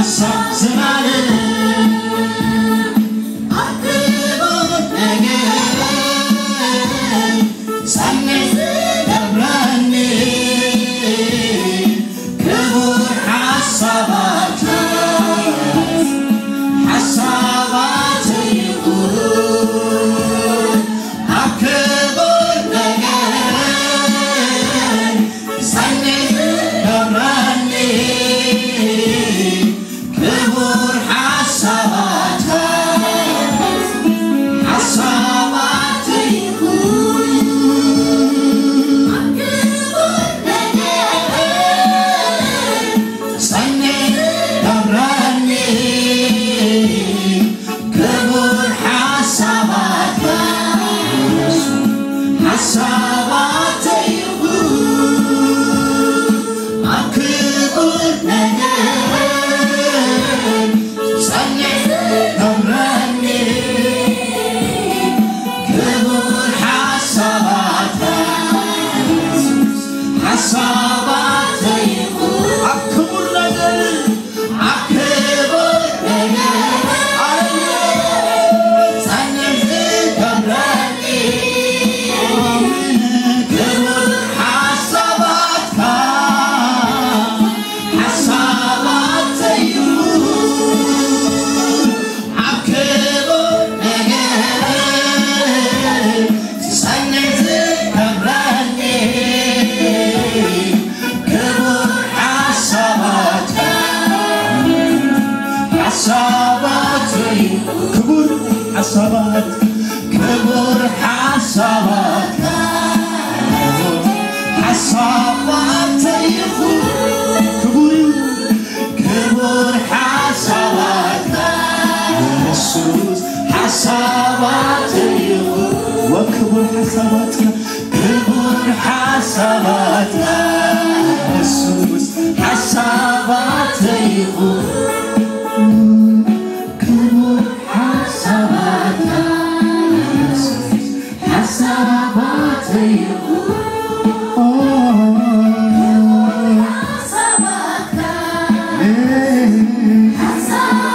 ዝማሬ ኣብ ክቡር ነገር ጸንዕ ዝገብረኒ ክቡር ሓሳባትካ ሓሳባተይ ይኹን ኣብ ክቡር ነገር ጸንዕ ዝገብረኒ ክቡር ሓሳባትካ ሓሳባተይ ይኹን ኣብ ክቡር ነገር ጸንዕ ዝገብረኒ ክቡር ሓሳባትካ ሓሳባተይ ይኹን ኣብ ክቡር ነገር ጸንዕ ዝገብረኒ ክቡር ሓሳባትካ ሓሳባተይ ይኹን ኣብ ክቡር ነገር ኣብ ክቡር ነገር ጸንዕ ዝገብረኒ ክቡር ሓሳባትካ ሓሳባተይ ይኹን ኣብ ክቡር ነገር ጸንዕ ዝገብረኒ ክቡር ሓሳባትካ ሓሳባተይ ክቡር ሓሳባት ክቡር ሓሳባትካ ሓሳባተይ ይኹን ክቡር እዩ ክቡር ሓሳባትካ የሱስ ሓሳባተይ ይኹን ወክቡር ሓሳባትካ ክቡር ሓሳባትካ የሱስ ሓሳባተይ ይኹን ክቡር ሓሳባትካ የሱስ ሓሳባተይ ይኹን ሓሳባትካ ሓሳብ